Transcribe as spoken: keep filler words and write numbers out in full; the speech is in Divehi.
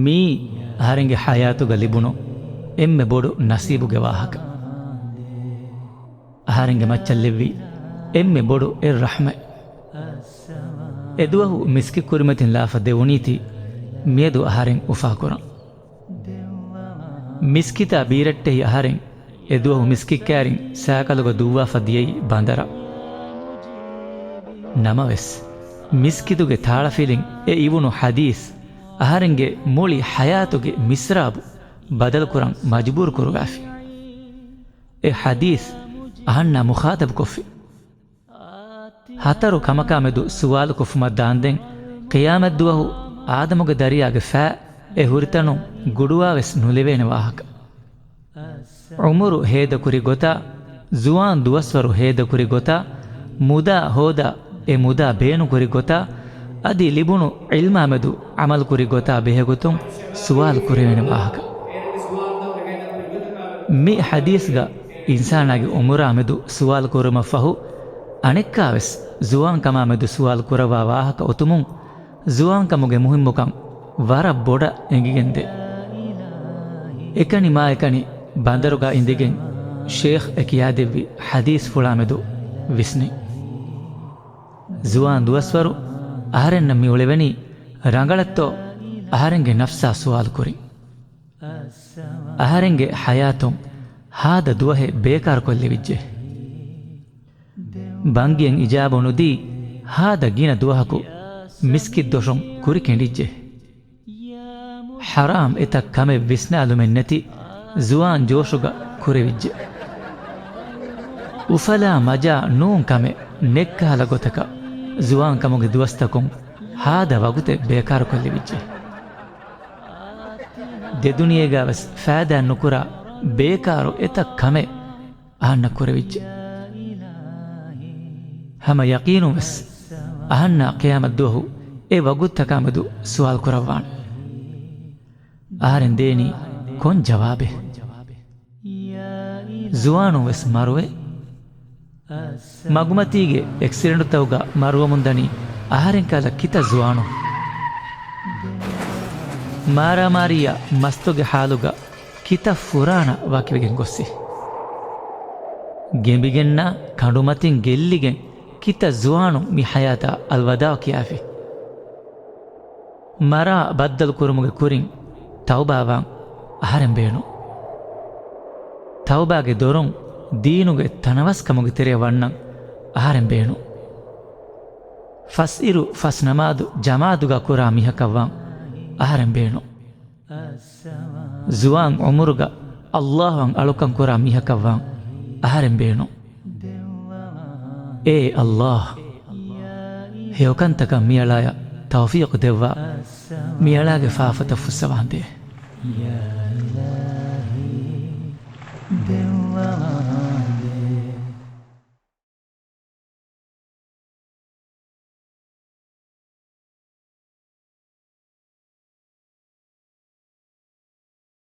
މީ އަހަރެންގެ ޙަޔާތުގަ ލިބުނު އެންމެ ބޮޑު ނަސީބުގެ ވާހަކަ. އަހަރެންގެ މައްޗަށް ލެއްވި އެންމެ ބޮޑު އެއް ރަޙްމަތް. އެދުވަހު މިސްކިތް ކުރިމަތިން ލާފަ ދެވުނީތީ މިއަދު އަހަރެން އުފާކުރަން. މިސްކިތާ ބީރައްޓެހި އަހަރެން އެދުވަހު މިސްކިތް ކައިރިން ސައިކަލުގަ ދުއްވާފަ ދިޔައީ ބަނދަރަށް. ނަމަވެސް، މިސްކިތުގެ ތާޅަފިލިން އެ އިވުނު ޙަދީޘް އަހަރެންގެ މުޅި ޙަޔާތުގެ މިސްރާބު ބަދަލުކުރަން މަޖުބޫރު ކުރުވާފި. އެ ޙަދީޘް އަހަންނާ މުޚާޠަބުކޮށްފި. ހަތަރު ކަމަކާމެދު ސުވާލުކޮށްފުމަށް ދާންދެން، ޤިޔާމަތްދުވަހު އާދަމުގެ ދަރިޔާގެ ފައި އެ ހުރިތަނުން ގުޑުވާވެސް ނުލެވޭނެ ވާހަކަ. ޢުމުރު ހޭދަކުރި ގޮތާ، ޒުވާން ދުވަސްވަރު ހޭދަކުރި ގޮތާ، މުދާ ހޯދާ، އެ މުދާ ބޭނުންކުރި ގޮތާ، އަދި ލިބުނު ޢިލްމާމެދު ޢަމަލުކުރި ގޮތާ ބެހޭގޮތުން ސުވާލު ކުރެވޭނެ ވާހަކަ. މި ޙަދީޘްގަ އިންސާނާގެ ޢުމުރާމެދު ސުވާލު ކުރުމަށްފަހު، އަނެއްކާވެސް ޒުވާންކަމާމެދު ސުވާލު ކުރައްވާ ވާހަކަ އޮތުމުން، ޒުވާންކަމުގެ މުހިއްމުކަން ވަރަށް ބޮޑަށް އެނގިގެންދޭ. އެކަނި މާ އެކަނި ބަނދަރުގަ އިނދެގެން ޝޭޚް އެ ކިޔާދެއްވި ޙަދީޘްފުޅާމެދު ވިސްނި. ޒުވާން ދުވަސްވަރު އަހަރެންނަށް މި އުޅެވެނީ ރަނގަޅަށްތޯ އަހަރެންގެ ނަފްސާ ސުވާލު ކުރިން. އަހަރެންގެ ޙަޔާތުން ހާދަ ދުވަހެއް ބޭކާރުކޮށްލެވިއްޖެ. ބަންގިއަށް އިޖާބަ ނުދީ ހާދަ ގިނަ ދުވަހަކު މިސްކިތް ދޮށުން ކުރި ކެނޑިއްޖެ. ޙަރާމް އެތައް ކަމެއް ވިސްނާލުމެއް ނެތި ޒުވާން ޖޯޝުގަ ކުރެވިއްޖެ. އުފަލާ މަޖާ ނޫން ކަމެއް ނެއްކާލަ ގޮތަކަށް ޒުވާންކަމުގެ ދުވަސްތަކުން ހާދަ ވަގުތެއް ބޭކާރުކޮށްލެވިއްޖެ. ދެދުނިޔޭގަވެސް ފައިދާ ނުކުރާ ބޭކާރު އެތައް ކަމެއް އަހަންނަށް ކުރެވިއްޖެ. ހަމަ ޔަޤީނުންވެސް އަހަންނާ ޤިޔާމަތްދުވަހު އެ ވަގުތުތަކާމެދު ސުވާލު ކުރައްވާނެ. އަހަރެން ދޭނީ ކޮން ޖަވާބެއް؟ ޒުވާނުން ވެސް މަރުވޭ. މަގުމަތީގެ އެކްސިޑެންޓުތަކުގަ މަރުވަމުންދަނީ އަހަރެން ކަލަ ކިތައް ޒުވާނުން؟ މާރާމާރީއާ މަސްތުގެ ހާލުގަ ކިތައް ފުރާނަ ވަކިވެގެން ގޮއްސި؟ ގެނބިގެންނާ ކަނޑުމަތިން ގެއްލިގެން ކިތައް ޒުވާނުން މި ޙަޔާތާ އަލްވަދާޢު ކިޔާފި؟ މަރާ ބައްދަލު ކުރުމުގެ ކުރިން ތައުބާވާން އަހަރެން ބޭނުން. ތައުބާގެ ދޮރުން ދީނުގެ ތަނަވަސްކަމުގެ ތެރެއަށް ވަންނަން އަހަރެން ބޭނުން. ފަސްއިރު ފަސް ނަމާދު ޖަމާޢަތުގަ ކުރާ މީހަކަށްވާން އަހަރެން ބޭނުން. ޒުވާން ޢުމުރުގަ ﷲ އަށް އަޅުކަން ކުރާ މީހަކަށްވާން އަހަރެން ބޭނުން. އޭ ﷲ، ހެޔޮކަންތަކަށް މިއަޅާޔަށް ތައުފީޤު ދެއްވާ، މިއަޅާގެ ފާފަތައް ފުއްސަވާނދޭ.